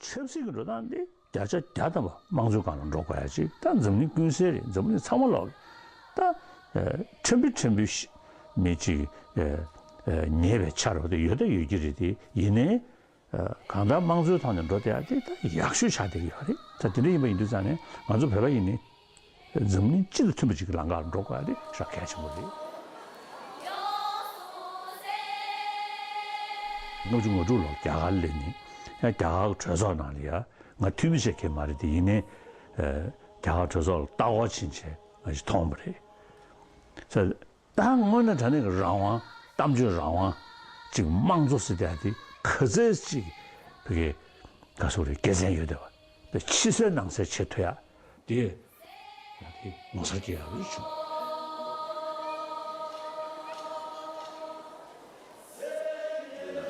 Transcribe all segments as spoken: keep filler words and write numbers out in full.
ཆབ་སྲིད་ཀྱི་འགྲོ་སྟངས་འདི་བརྒྱ་ཆ་བརྒྱ་ཐམ་པ་དམངས་གཙོའི་སྒང་ལ་འགྲོ་དགོས་ཡ་ཅིག་ད་འཛམ་གླིང་ཀུན་གསལ་རེད། འཛམ་གླིང་ཚང་མ་ལོག་གི་ད་ཨ་ཕྲན་བུ་ཕྲན་བུ་ཞིག་མི་ཅིག་ཨ་ཨ་ཉེས་པའི་ཆ་རུ་དེ་ཡོད་ད་ཡོད་ཀྱི་རེད། དེ་ཡིན་ནའི་ཨ་གང་ལྟར་དམངས་གཙོའི་ཐོག་ནས་འགྲོ་བསྡད་ཡ་དེ་ད་ཡག་ཤོས་ཆགས་བསྡད་ཀྱི་ཡོད་རེད། ད་དེ་འདྲ་ཡིན་པ་ཡིན་དུས་ཙང་ནས་ང་ཚོ་བོད་པ་ཡིན་ནའི། འཛམ་གླིང་སྤྱི་དང་མཐུན་པ་ཅིག་གི་ལམ་ཁར་འགྲོ་དགོས་ཡ་དེ་ཞེ་དྲག་གལ་ཆེན་པོ་རེད། ལྔ་བཅུ་ང་དྲུག་ལོར་རྒྱ་གར་སླེབས་ནས་ཡང་རྒྱ་གར་གྱི་གྲོས་ཚོགས་ནང་ལ་ཡ་ང་འཐུས་མི་བྱེད་མཁན་མ་རེད་དེ། ཡིན་ནའི་ཨ་རྒྱ་གར་གྲོས་ཚོགས་ལ་ལྟ་སྐོར་ཕྱིན་བྱས་ང་ཞིག་མཐོང་བ་རེད། ད་དངོས་གནས་དྲང་གནས་ཀྱི་རང་དབང་གཏམ་བརྗོད་རང་དབང་ཅིག་དམངས་གཙོ་ཟེར་བསྡད་ཡ་དེ་ག་ཚད་ཅིག་བོད་སྐད་ག་ཚོད་རེད་དགེ་མཚན་ཡོད་བསྡད་པ་དེ་ཕྱི་གསལ་ནང་གསལ་བྱེད་ཐུབ་ཡ་དེ་ཡ་དེ་ངོ་མཚར་སྐྱེ་ཡ་རུ་བྱུང་།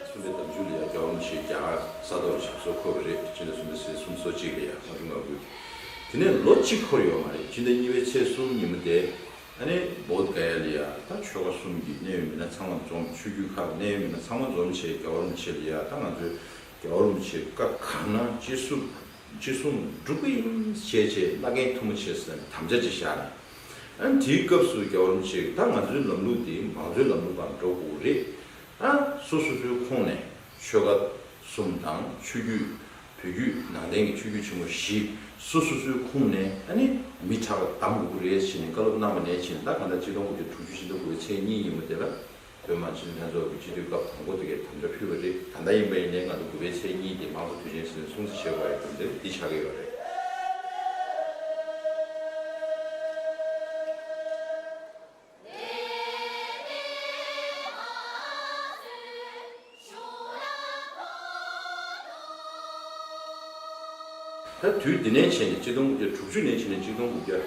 མཚོན་པའི་ལྡབ་འགྱུར་ལ་ཡང་རྒྱལ་བ་རིན་པོ་ཆེས་རྒྱ་གར་ས་ཐོག་ལ་ཞབས་སོར་འཁོད་པ་རེད། སྤྱི་ཟླ་གསུམ་པའི་ཚེས་སོ་གཅིག་ལ་ཡང་ལྔ་བཅུ་ང་དགུ། དེ་ནས་ལོ་གཅིག་འཁོར་ཡོད་མ་རེད། སྤྱི་ཟླ་གཉིས་པའི་ཚེས་གསུམ་ཉིན་མོ་དེ་ཨ་ནི་བོད་ག་ཡ་ལ་ཡ་ད་ཆོལ་ཁ་གསུམ་གྱི་གནད་ཡོད་མི་སྣ་ཚང་མ་འཛོམས། ཆོས་བརྒྱུད་ཁག་གི་གནད་ཡོད་མི་སྣ་ཚང་མ་འཛོམས་བྱས་རྒྱལ་བ་རིན་པོ་ཆེ་ལ་ཡ་ད་ང་ཚོས་རྒྱལ་བ་རིན་པོ་ཆེ་བཀའ་གང་གནང་ཅི་གསུང་ཅི་གསུང་སྒྲུབ་ཀྱི་ཡིན་ཞེས་བྱས་བླ་རྒན་ཐུ་མོ་བྱས་ཟེར་ནས་དམ་བཅའ་ཅིག་བཞག་ནས། ཨ་ནི་དེའི་སྐབས་སུ་རྒྱལ་བ་རིན་པོ་ཆེས་ད་ང་ཚོའི་ལམ་ལུགས་འདི་མང་གཙོའི་ལམ་ལུགས་སྒང་འགྲོ་དགོས་རེད། ད་སོ་སོ་སོའི་ཁོངས་ནས་ཆོལ་ཁ་གསུམ་དང་ཆོས་བརྒྱུད་བོད་བརྒྱུད་ནང་བསྟན་གྱི་ཆོས་བརྒྱུད་ཆེན་མོ་བཞི་སོ་སོ་སོའི་ཁོངས་ནས་ཨ་ནི་མི་དྲག་པ་བདམས་དགོས་ཀྱི་རེད་ཟེར་ནས་བཀའ་སློབ་གནང་བ་ནས་བྱས་ནས་ད་གང་ལྟར་ཆིག་སྟོང་དགུ་བརྒྱ་དྲུག་ཅུ་ཕྱི་ཟླ་དགུ་པའི་ཚེས་གཉིས་ཉིན་མོ་དེ་ལ། བོད་མི་སྤྱི་འཐུས་ལྷན་ཚོགས་ཀྱི་སྤྱི་འཐུས་སྐབས་དང་པོ་དེ་གའི་དམ་བཅའ་ཕུལ་བ་རེད། ད་ལྟ་ཡིན་པ་ཡིན་ནའི་ང་ཚོ་དགུ་པའི་ཚེས་གཉིས་དེ་དམངས་གཙོ་དུས་ཆེན་ཟེར་ནས་སྲུང་བརྩི་བྱེད་དགོས་ཡ་དེ་འདི་ཆགས་ཀྱི་ཡོད་རེད། ད་དུས་འདི་ནས་བྱས་ནས་ཆིག་སྟོང་དགུ་བརྒྱ་དྲུག་ཅུ་ནས་བྱས་ནས་ཆིག་སྟོང་དགུ་བརྒྱ་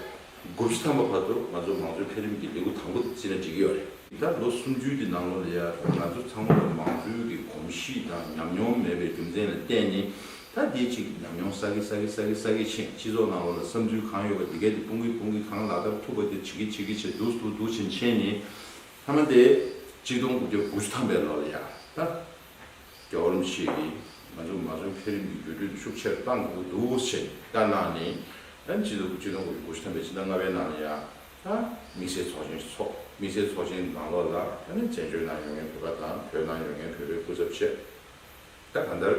དགུ་བཅུ་ཐམ་པ་བར་དུ་ང་ཚོ་མང་གཙོའི་འཕེལ་རིམ་གྱི་ལེའུ་དང་པོ་དེ་བརྩིས་ན་འགྲིག་གི་ཡོད་རེད། ད་ལོ་སུམ་ཅུའི་དེ་ནང་ལོགས་ལ་ཡ་ང་ཚོ་ཚང་མ་ལ་མང་གཙོའི་གི་གོམས་གཤིས་དང་ཉམས་མྱོང་མེད་པའི་རྒྱུ་མཚན་ལ་བརྟེན་ནས་ད་འདི་ཅིག་ཉམས་མྱོང་བསགས་ཀྱི་བསགས་ཀྱི་བསགས་ཀྱི་བསགས་ཀྱི་ཕྱིན། སྤྱི་ཚོགས་ནང་ལོགས་ལ་བསམ་ཚུལ་གང་ཡོད་པ་འདི་གས་དེ་སྤུངས་ཀྱི་སྤུངས་ཀྱི་གང་ལག་བསྟར་ཐུབ་པ་དེ་བྱེད་ཀྱི་བྱེད་ཀྱི་བྱེད་འདུག་འདུག་འདུག་བྱེད་བྱས་ནས་མཐའ་མ་དེ་ཆིག་སྟོང་དགུ་བརྒྱ་དགུ་བཅུ་ཐམ་པའི་ལོ་ལ་ཡ་ད། རྒྱལ་བ་རིན་པོ་ཆེ་གིས་ང་ཚོ་མང་གཙོའི་འཕེལ་རིམ་གྱི་འགྱུར་འགྲོས་ཤུགས་ཆེར་བཏང་དགོས་འདུག་ཞེས་བཀའ་གནང་ནས། ཨ་ནི་སྤྱི་ཚོགས་སྤྱི་ཚོགས་དགུ་བཅུ་གོ་བཞི་ཐམ་པའི་ཕྱི་ཟླ་ལྔ་པའི་ནང་ལ་ཡང་ཨ་དམིགས་བསལ་ཚོགས་ཆེན་ཚོགས། དམིགས་བསལ་ཚོགས་ཆེན་ནང་ལོགས་ལ་ཨ་ནི་བཙན་བྱོལ་ནང་ཡོད་མཁན་བོད་པ་དང་བོད་ནང་ཡོད་མཁན་བོད་པའི་སྐུ་ཚབ་བཅས། ད་གང་ལྟར་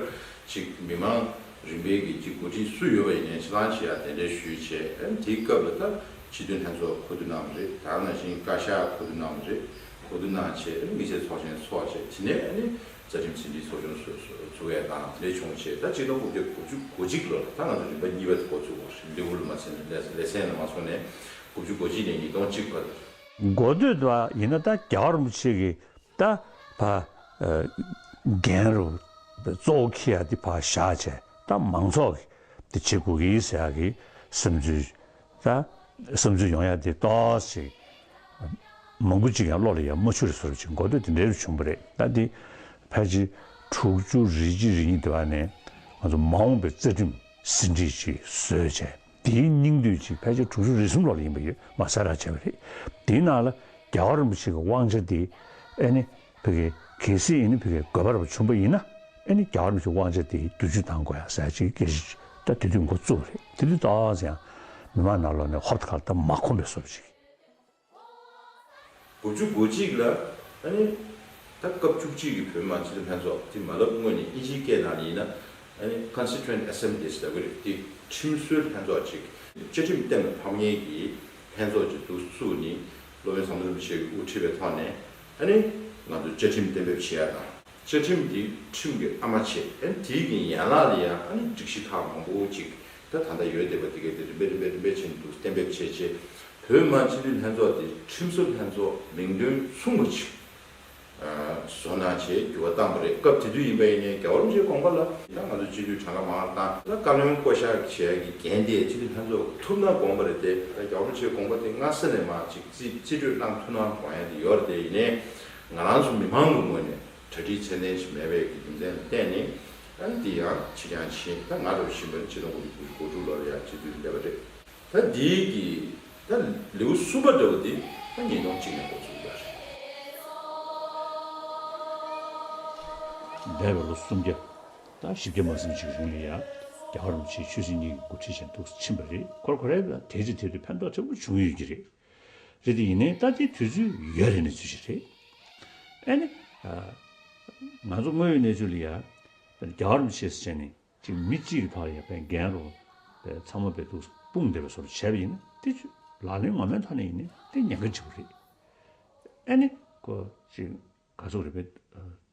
ཅིག་མི་མང་རིམ་པས་ཀྱི་ཅིག་འགོ་ཁྲིད་སུ་ཡོད་པ་ཡིན་ནའི་ཕྱི་ནང་ཆེ་ཡ་གདན་འདྲེན་ཞུས་བྱས། ཨ་ནི་དེའི་སྐབས་ལ་ད་སྤྱི་འཐུས་ལྷན་ཚོགས་གོ་བསྡུར་གནང་བ་རེད། ད་ནང་བཞིན་བཀའ་ཤག་གོ་བསྡུར་གནང་བ་རེད། གོ་བསྡུར་གནང་བྱས་ཨ་ནི་དམིགས་བསལ་ཚོགས་ཆེན་ཚོགས་བྱས། དེ་ནས་ཨ་ནི་རྩ་ཁྲིམས་ཟིན་བྲིས་ཚོགས་ཆུང་བཟོ་བཟོ་བཙུགས་ཡས་དང་དེ་འདྲ་བྱུང་བྱས། ད་ཆིག་སྟོང་དགུ་བརྒྱ་དགུ་བཅུ་གོ་གཅིག་ལོ་ལ་ད་ང་ཚོ་རིམ་པ་གཉིས་པ་དེ་འགོ་ཚུགས་པ་རེད། ལེའུ་ལ་མ་ཟིན་ནས་ལེ་ལེ་ཚན་ལ་མ་སོང་ནས་དགུ་བཅུ་གོ་གཅིག་ནས་ཉིས་སྟོང་གཅིག་བར་དུ། འགོ་སྟོད་དུ་ཡིན་ན་ད་རྒྱལ་བ་རིན་པོ་ཆེ་གི་ད་ཕ་ཨ་འགན་རུ་གཙོ་བོ་འཁྱེར་ཡ་དེ་ཕར་བཞག་བྱས། ད་མང་ཚོགས་ཀྱི་དེ་བྱེད་དགོས་ཀྱི་ཟེར་ཡ་གི་བསམ་ཚུལ། ད་བསམ་ཚུལ་ཡོང་ཡ་དེ་ཏོག་ཙམ་མང་པོ་ཅིག་ཡང་བློ་ལ་ཡང་མ་ཆུད་པའི་བཟོ་འདྲ་ཅིག་འགོ་སྟོད་དེ་འདྲ་རུ་བྱུང་བ་རེད། ད་དེ་ཕལ་ཆེར་དྲུག་ཅུ་རེ་གཅིག་རེ་གཉིས་དེ་བ་ནས་ང་ཚོ་མ་འོངས་པའི་རྩ་ཁྲིམས་ཟིན་བྲིས་ཅིག་བཟོས་བྱས། དེའི་སྙིང་བསྡུས་ཅིག་ཕལ་ཆེར་དྲུག་ཅུ་རེ་གསུམ་ལོ་ལ་ཡིན་པ་ཡོད་མ་གསལ་བསྒྲགས་བྱས་པ་རེད། དེའི་ནང་ལ་རྒྱལ་བ་རིན་པོ་ཆེ་གི་དབང་ཆ་དེ་ཨ་ནི་ཕ་གི་གལ་སྲིད་ཨ་ནི་ཕ་གི་དགོས་པ་རེ་བྱུང་པ་ཡིན་ན་ཨ་ནི་རྒྱལ་བ་རིན་པོ་ཆེའི་དབང་ཆ་དེ་བསྒྱུར་བཅོས་གཏང་དགོས་ཡ་ཟེར་ཅིག་སྐད་ཆ་ད་དེ་དུས་འགོ་བཙུགས་རེད། དེ་དུས་ཏོག་ཙམ་ཡང་མི་མང་ནང་ལོགས་ནས་ཧོབ་ཏེ་ཁ་ལ་ད་མ་ཁོམ་པའི་བཟོ་འདྲ་ཅིག་དགུ་བཅུ་གོ་གཅིག་ལ་ཨ་ནི་ད་སྐབས་བཅུ་གཅིག་གི་བོད་མི་མང་སྤྱི་འཐུས་ལྷན་ཚོགས་དེ་མ་ལབ་སྔོན་ནས་དབྱིན་ཇིའི་སྐད་ནང་ལ་ཡིན་ན་ཨ་ནི་Constituent Assembly ཟེར་གྱི་རེད། དེ་ཁྲིམས་བཟོའི་ལྷན་ཚོགས་ཅིག་བཅའ་ཁྲིམས་གཏན་ལ་ཕབ་མཁན་གྱི་ལྷན་ཚོགས་ཅིག་འདུག་བཙུགས་ནས་སློབ་དཔོན་ཟམ་གདོང་རིན་པོ་ཆེ་གིས་དབུ་ཁྲིད་པའི་ཐོག་ནས་ཨ་ནི་ང་ཚོ་བཅའ་ཁྲིམས་གཏན་འབེབས་བྱེད་ཡ་དང་། བཅའ་ཁྲིམས་འདི་ཁྲིམས་ཀྱི་ཨ་མ་བྱས། ཨ་ནི་དེའི་གི་ཡན་ལག་ལ་ཡང་ཨ་ནི་སྒྲིག་གཞི་ཁག་མང་པོ་ཅིག་ད་ད་ལྟ་ཡོད་བསྡད་པ་དེ་གའི་དེ་རིམ་པས་རིམ་པས་རིམ་པས་བྱས་འདུག་གཏན་འབེབས་བྱས་རྗེས་བོད་མི་མང་སྤྱི་འཐུས་ལྷན་ཚོགས་དེ་ཁྲིམས་བཟོ་ལྷན་ཚོགས་མིང་དོན་མཚུངས་པ་ཅིག་ཨ་བཟོ་གནང་བྱས་འགྱུར་བ་བཏང་བ་རེད། སྐབས་དེ་དུས་ཡིན་པ་ཡིན་ནའི་རྒྱལ་བ་རིན་པོ་ཆེའི་དགོངས་པ་ལ་ད་ང་ཚོ་སྤྱི་འཐུས་གྲངས་ཀ་མང་བ་བཏང་། ད་བཀའ་བློན་བསྐོ་བཞག་བྱེད་ཡ་གི་འགན་དེ་སྤྱི་འཐུས་ལྷན་ཚོགས་ཐུབ་ན་དགོངས་པ་རེད་དེ། ད་རྒྱལ་བ་རིན་པོ་ཆེའི་དགོངས་པ་དེ་སྔ་ས་ནས་མར་ཅིག་རྩིས་རྩིས་སྤྲོད་གནང་ཐུབ་ན་དགོངས་ཡ་དེ་ཡོད་རེད་དེ། ཡིན་ནའི་ང་རང་ཚོ་མི་མང་གི་ངོས་ནས་གྲ་སྒྲིག་ཚད་ལྡན་ཞིག་མེད་པའི་གི་རྒྱུ་མཚན་ལ་བརྟེན་ནས་ཨ་ནི་འདི་ཡང་ཕྱིར་འགྱངས་ཕྱིན། ད་ང་རང་ཕྱིན་པ་ནི་ཆིག་སྟོང་དགུ་བརྒྱ་དགུ་བཅུ་གོ་དྲུག་ལོ་ལ་ཡང་སྤྱི་འཐུས་སླེབས་པ་རེད། ད་འདི་གི་ད་ལེའུ་གསུམ་པ་འདྲ་བོ་འདི་ད་ཉིས་སྟོང་གཅིག་ནས་འགོ་ཚུགས་ཡོད་རེད། འདས་པའི་ལོ་སུམ་བརྒྱ་ད་བཞི་བརྒྱ་མ་ཟིན་ཅིག་རིང་ལ་ཡང་ རྒྱལ་བ་རིན་པོ་ཆེ་ཆོས་སྲིད་གཉིས་ཀྱི་འགོ་ཁྲིད་ཅན་འདུག་ཕྱིན་པ་རེད། ཁོ་ཁོ་རེ་ལ་དེ་རྗེས་དེ་དུས་ཕན་ཐོགས་ཆེན་པོ་བྱུང་ཡོད་ཀྱི་རེད། རེད་དེ་ཡིན་ནའི་ད་དེ་དུས་ཚོད་ཡོལ་རེད་ནས་ཚུལ་ཞིག་རེད། ཨ་ནི། ང་ཚོ་དངོས་ཡོད་གནས་ཚུལ་ལ་ཡ། རྒྱལ་བ་རིན་པོ་ཆེ་ཟེར་བྱས་ནས་ཅིག་མི་གཅིག་གི་ཐོག་ལ་ཡ་པའི་འགན་རུ་པའི་ཚང་མ་པའི་འདུག་སྤུངས་བསྡད་པའི་བཟོ་འདྲ་བྱས་པ་ཡིན་ན་དེ་ཚོ་ལག་ལེན་ངོ་མའི་ཐོག་ནས་ཡིན་ན་དེ་ཉེན་ཁ་ཆེན་པོ་རེད། ཨ་ནི་ཁོ་ཅིག་ག་ཚོད་རེད་པས།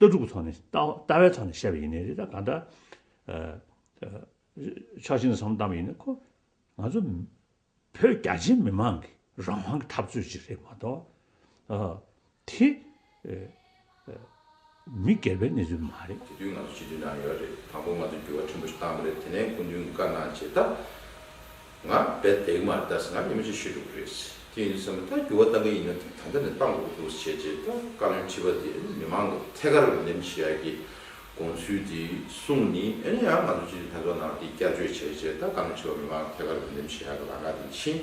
ལྟ་གྲུབ་ཀྱི་ཐོག་ནས་ལྟ་ལྟ་བའི་ཐོག་ནས་བཤད་པ་ཡིན་ནའི་རེད། ད་གང་ལྟར་ཕྱོགས་གཅིག་ནས་བསམ་བློ་བཏང་པ་ཡིན་ན་ཁོ་ང་ཚོ་བོད་རྒྱ་ཆེའི་མི་མང་གི་རང་དབང་གི་འཐབ་རྩོད་ཅིག་རེད་མ་གཏོགས། དེ་མི་སྒེར་པའི་གནས་ཚུལ་མ་རེད། དེ་དུས་ང་ཚོ་སྤྱི་འཐུས་ནང་ཡོད་རེད། དང་པོ་ང་ཚོ་འགྱུར་བ་ཕྲན་བུ་ཞིག་བཏང་བ་རེད། དེ་ནས་སྐུ་མདུན་གྱིས་བཀའ་གནང་བྱས་ད། ང་རྦད་བསྡད་ཀྱི་མ་རེད། ད་ང་ཉི་མ་གཅིག་ཤི་འགྲོ་གི་རེད། དེ་ཡིན་དུས་ཙམ་པ་ད་འགྱུར་བ་གཏང་གི་ཡིན་ན་ད་ལྟ་ནས་གཏང་དགོས་ཀྱི་འདུག་ཟེར་བྱས་ད་བཀའ་བློན་ཁྲི་པ་དེ་མི་མང་གི་ཐད་ཀར་འོས་འདེམས་བྱེད་ཡག་གི་དགོངས་ཚུལ་དེ་གསུངས་ནས། ཨ་ནི་ཡང་ང་ཚོ་སྤྱི་འཐུས་ལྷན་ཚོགས་ནང་དེ་བསྐྱར་བཅོས་བྱས་བྱས་ད་བཀའ་བློན་ཁྲི་པ་མི་མང་གི་ཐད་ཀར་འོས་འདེམས་བྱེད་ཡག་གི་ལམ་ཁ་དེ་ཕྱིན།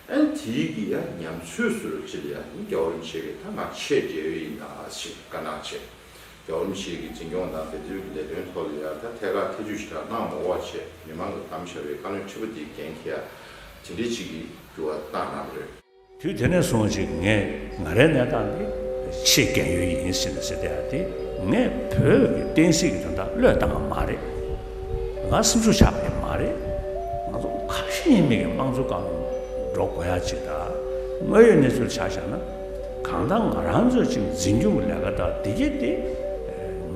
ཨ་ནི་དེའི་གི་ཡང་ཉམས་ཚོད་ཟུར་ཅིག་ལ་ཡང་རྒྱལ་བ་རིན་པོ་ཆེ་གིས་ད་ང་ཆེད་རྒྱལ་ཡོད་ཡིན་ད་ཟེར་བཀའ་གནང་བྱས། རྒྱལ་བ་རིན་པོ་ཆེ་གི་འཛིན་སྐྱོང་དང་དེ་དུས་ཀྱི་ལས་དོན་ཐོག་ལ་ཡང་ད་ཐད་ཀར་ཐེ་བྱུས་ཞེ་དྲག་གནང་མ་དགོས་པ་བྱས། མི་མང་གིས་བདམས་བཞག་པའི་བཀའ་བློན་ཁྲི་པ་དེའི་འགན་འཁྱེར་ཡ་དེ་འདྲའི་ཅིག་གི་འགྱུར་བ་བཏང་གནང་བ་རེད། དུས་དེ་ནས་བཟུང་ཅིག་ངས་ང་རའི་གནས་སྟངས་འདི་ཆེས་རྒན་ཡོལ་ཡིན་ཟེར་ནས་ཟེར་བསྡད་ཡ་དེ། ངས་བོད་ཀྱི་བསྟན་སྲིད་ཀྱི་དོན་དག་བློས་བཏང་བ་མ་རེད། ང་སེམས་ཤུགས་ཆག་པ་མ་རེད། ང་ཚོ་ཁ་ཞེ་གཉིས་མེད་ཀྱི་དམངས་གཙོ་སྒང་འགྲོ་དགོས་ཡ་ཅིག་དང་། དངོས་ཡོད་གནས་ཚུལ་ཆ་བཞག་ན། གང་ལྟར་ང་རང་ཚོས་ཅིག་འཛིན་སྐྱོང་གི་ལས་ཀ་དང་འདི་གྱད་དེ་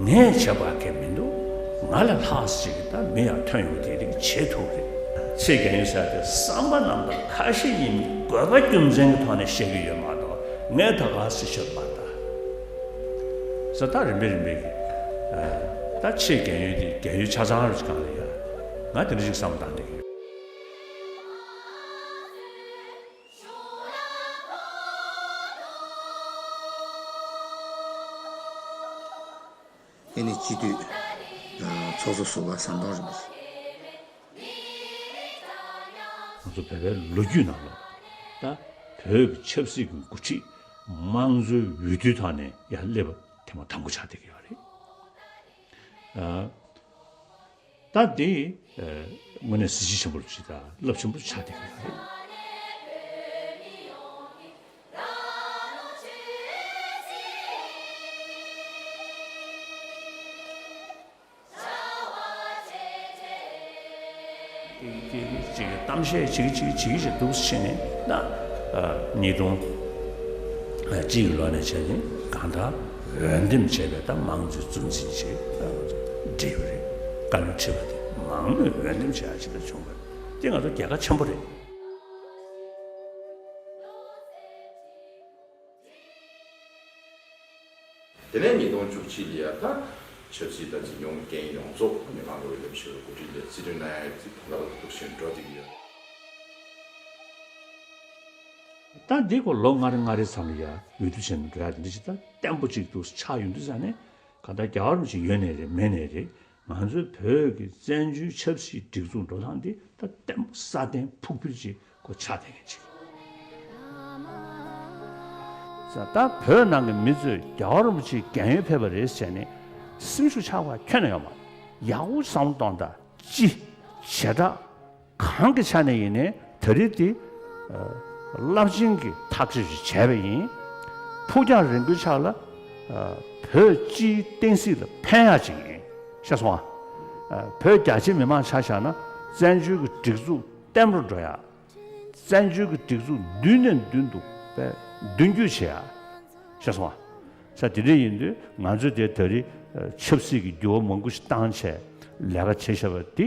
ངས་བྱེད་པ་གང་ཡང་མི་འདུག་ང་ལས་ལྷག་ཅིག་ད་མི་ཡང་ཐོན་ཡོང་དེ་རིགས་བྱེད་ཐུབ་རེད། ཆེས་གལ་ཡིན་ཟེར་དེ་བསམ་པ་རྣམ་དག་ཁ་ཞེ་གཉིས་མེད་དགོས་པ་རྒྱུ་མཚན་གྱི་ཐོག་ནས་བཤད་ཀྱི་ཡོད་མ་གཏོགས། ངས་ད་ག་སེ་ཤོད་མ་ད་ཟེར་ད་རིམ་པས་རིམ་པས་ཀྱི་ད་ཆེས་གལ་ཡོད་དེ་གལ་ཡོད་ཆ་ཚང་རུ་གང་ལ་ཡ། ང་དེ་འདྲ་ཞིག་བསམ་བཏང་བསྡད་ཀྱི་ཡོད། དེ་ནི་སྤྱི་འཐུས་ཚོགས་གཙོ་ཟུར་པ་ཟམ་གདོང་རིན་པོ་ཆེ། ང་ཚོ་བོད་པའི་ལོ་རྒྱུས་ནང་ལ་ད་བོད་ཀྱི་ཆབ་སྲིད་ཀྱི་འགོ་ཁྲིད་དམངས་གཙོའི་འོས་བསྡུའི་ཐོག་ནས་ཡར་སླེབས་པ་ཐེངས་མ་དང་པོ་ཆགས་བསྡད་ཀྱི་ཡོད་རེད། ད་འདི་དངོས་གནས་གཟི་བརྗིད་ཆེན་པོ་ཞིག་དང་རླབས་ཆེན་པོ་ཆགས་བསྡད་ཀྱི་ཡོད་རེད། ཅིག་གཏམ་བཤད་ཅིག་ཅིག་ཅིག་ཅིག་འདུག་ཕྱིན་ནས་ད་ཉིས་སྟོང་གཅིག་གི་ལོ་ནས་བྱས་ནས་གང་ལྟར་འོས་འདེམས་བྱས་པའི་ད་དམངས་གཙོའི་གཙོ་འཛིན་ཅིག་བསྒྲིགས་པ་རེད། བཀའ་བློན་ཁྲི་པ་དེ་མང་མོས་འོས་འདེམས་བྱས་ཡ་ཅིག་ད་བྱུང་བ་རེད། དེ་ང་ཚོ་རྒྱལ་ཁ་ཆེན་པོ་རེད། དེ་ནས་ཉིས་སྟོང་བཅུ་གཅིག་ལ་ཡ་ད་ཆབ་སྲིད་དང་འཛིན་སྐྱོང་འགན་ཡོངས་རྫོགས་མི་མང་གི་འོས་འདེམས་བྱས་པའི་འགོ་ཁྲིད་ལ་རྩིས་སྤྲོད་གནང་ཡ་ཅིག་ད་ལྟ་བར་དུ་འདུག་བཞིན་འགྲོ་བསྡད་ཀྱི་ཡོད། ད་འདི་ཁོ་ལོ་ལྔ་རེ་ལྔ་རེ་ཙམ་ལ་ཡ་འོས་བསྡུ་བྱས་ནས་འགྲོ་ཡ་དེ་འདྲ་ཞིག་ད་བརྟན་པོ་ཅིག་འདུག་ཆགས་ཡོང་དུས་ཙང་ནས་གང་ལྟར་རྒྱལ་བ་རིན་པོ་ཆེ་ཡོད་ནའི་རེད་མེད་ནའི་རེད། ང་ཚོའི་བོད་ཀྱི་བཙན་བྱོལ་ཆབ་སྲིད་སྒྲིག་འཛུགས་འགྲོ་སྟངས་འདི་ད་བརྟན་པོ་སྲ་བརྟན་ཕུགས་འཕེར་ཅིག་ཁོ་ཆགས་བསྡད་མཁན་ཅིག་ད་བོད་ནང་གི་མི་ཚོས་རྒྱལ་བ་རིན་པོ་ཆེ་རྒན་ཡོལ་ཕེབས་པ་རེད་ཟེར་ནས་སེམས་ཤུགས་ཆག་པ་ཁྱོན་ནས་ཡོད་མ་རེད། ཡག་པོ་བསམ་བློ་གཏོང་དང་། སྤྱི་བྱེ་བྲག་གང་གི་ཆ་ནས་ཡིན་ནའི་ད་རེས་དེ་རླབས་ཆེན་གྱི་ཐག་གཅོད་ཅིག་བྱས་པ་ཡིན། ཕུགས་རྒྱང་རིང་པོའི་ཆ་ལ་བོད་སྤྱིའི་བསྟན་སྲིད་ལ་ཕན་ཡག་ཅིག་ཡིན། ཤེས་སོང་ཨ། བོད་རྒྱ་ཆེའི་མི་མང་ཆ་བཞག་ན་བཙན་བྱོལ་གྱི་སྒྲིག་འཛུགས་བརྟན་པོར་འགྲོ་ཡག་བཙན་བྱོལ་གྱི་སྒྲིག་འཛུགས་མདུན་ནས་མདུན་དུ་དཔེ་མདུན་སྐྱོད་བྱེད་ཡག་ཤེས་སོང་ཨ། ས་དེ་འདྲ་ཡིན་དུས་ང་ཚོས་དེ་ད་རེས་ཆབ་སྲིད་ཀྱི་འགྱུར་བ་མང་པོ་ཞིག་བཏང་བྱས་ལས་ཀ་བྱེད་བཞག་པ་འདི་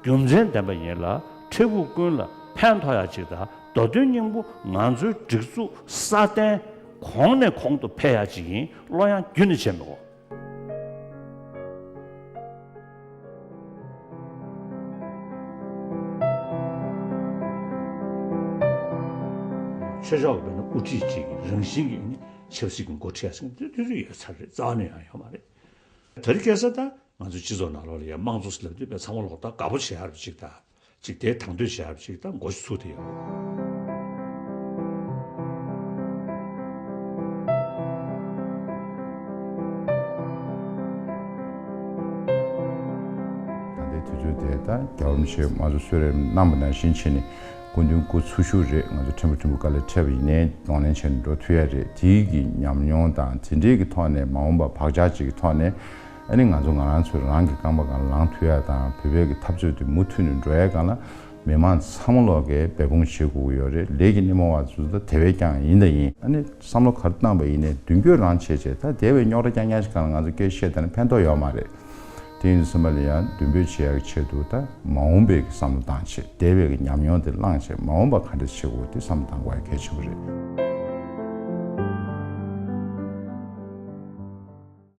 རྒྱུ་མཚན་ལྡན་པ་ཡིན་ལ། འཕྲལ་ཕུགས་ཀུན་ལ་ཕན་ཐོགས་ཡག་ཅིག་དང་། མདོ་དོན་སྙིང་པོ་ང་ཚོའི་སྒྲིག་འཛུགས་སྲ་བརྟན་གོང་ནས་གོང་དུ་འཕེལ་ཡག་ཅིག་ཡིན། བློ་ཡང་རྒྱུན་ནས་བྱེད་མི་དགོས། ཆོས་ཕྱོགས་ཀྱི་དཔེར་ན་དབུ་ཁྲིད་ཅིག་གི་རང་བཞིན་གྱིས་ནི་ཆབ་སྲིད་ཀྱི་འགོ་ཁྲིད་ཡ་ཟེར་མཁན་དེ་དུས་ཚོད་ཡོད་ཚར་རེད། རྩ་བ་ནས་ཡང་ཡོད་མ་རེད། དེ་རིང་ཁ་སང་ད་ང་ཚོའི་སྤྱི་ཚོགས་ནང་ལོགས་ལ་ཡ་དམངས་གཙོ་ཟེར་ལབ་དུས་དཔེ་ཚང་མ་ལོག་ལྟ་དགའ་པོ་བྱེད་ཡ་རུ་ཅིག་དང་། ཅིག་དེ་དང་དོད་བྱེད་ཡ་རུ་ཅིག་ད་འགོ་ཚུགས་དེ་ཡོད། ད་ལྟའི་དུས་ཚོད་དེ་ ད་རྒྱལ་བ་རིན་པོ་ཆེ་ང་ཚོ་གསོལ་རས་གནང་པ་ནང་བཞིན་བྱས་ནས་སྐུ་མདུན་སྐུ་ཚུགས་ཞུ་རེད། ང་ཚོ་ཕྲན་བུ་ཕྲན་བུ་དཀའ་ལས་འཕྲད་པ་ཡིན་ནའི་གདོང་ལེན་བྱས་ནས་འགྲོ་ཐུབ་ཡ་རེད། དེའི་གི་ཉམས་མྱོང་དང་དེ་འདྲའི་གི་ཐོག་ནས་མ་འོངས་པ་བག་ཆགས་ཅིག་གི་ཐོག་ནས་ཨ་ནི་ང་ཚོ་ང་རང་ཚོའི་རང་གི་རྐང་པ་སྒང་ལངས་ཐུབ་ཡ་དང་བོད་པའི་གི་འཐབ་རྩོད་དེ་མུ་མཐུད་ནས་འགྲོ་ཡ་སྒང་ལ་མི་མང་ཚང་མ་ལོག་གིས་འབད་འབུངས་བྱེད་དགོས་ཀྱི་ཡོད་རེད། ལས་ཀྱི་སྣེ་མོ་བ་ཚོ་ད་དེ་བས་ཀྱང་ཡིན་དང་ཡིན། ཨ་ནི་བསམ་བློ་ག་རེ་བཏང་པ་ཡིན་ནའི་མདུན་སྐྱོད་རང་བྱས་བྱས་ད་དེ་བས་རྙོག་དྲ་རྐྱང་རྐྱང་ཞིག་སྒང་ལ་ང་ཚོ་སྐད་བཤད་བསྡད་ན་ཕན་ཐོགས་ཡོད་མ་རེད། དེ་ཡིན་དུས་ཙམ་པ་ལ་ཡང་མདུན་སྤོས་བྱེད་ཡག་གི་ཆེད་དུ་ད་མ་འོངས་པའི་གི་བསམ་བློ་བཏང་བྱས་འདས་པའི་གི་ཉམས་མྱོང་དེ་བླངས་བྱས་མ་འོངས་པ་ག་འདྲ་བྱེད་དགོས་དེ་བསམ་བློ་བཏང་དགོས་ཡ་གལ་ཆེན་པོ་རེད།